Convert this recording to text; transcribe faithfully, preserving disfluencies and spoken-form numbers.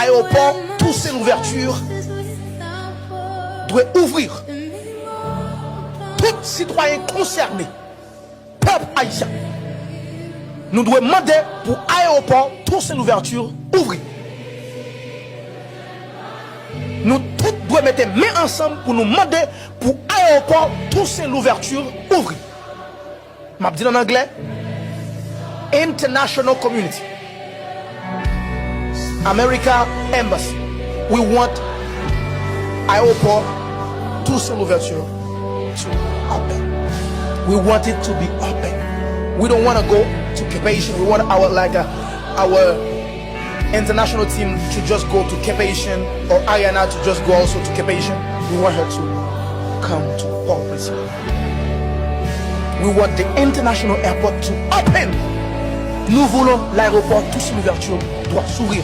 Aéroport Toussaint Louverture dwe ouvri. Tout sitwayen konsène, pèp ayisyen, nou dwe mande pou ayewopò Toussaint Louverture ouvri. Nou tout dwe mete men ansanm pou nou mande pou ayewopò Toussaint Louverture ouvri. M ap di l an anglè, international community, America Embassy, we want ayewopò Toussaint Louverture to open. We want it to be open. We don't want to go to Cap Haïtien. We want our, like, uh, our international team to just go to Cap Haïtien, or Ariana to just go also to Cap Haïtien. We want her to come to Port-au-Prince. We want the international airport to open. Nous voulons l'aéroport Toussaint Louverture doit s'ouvrir.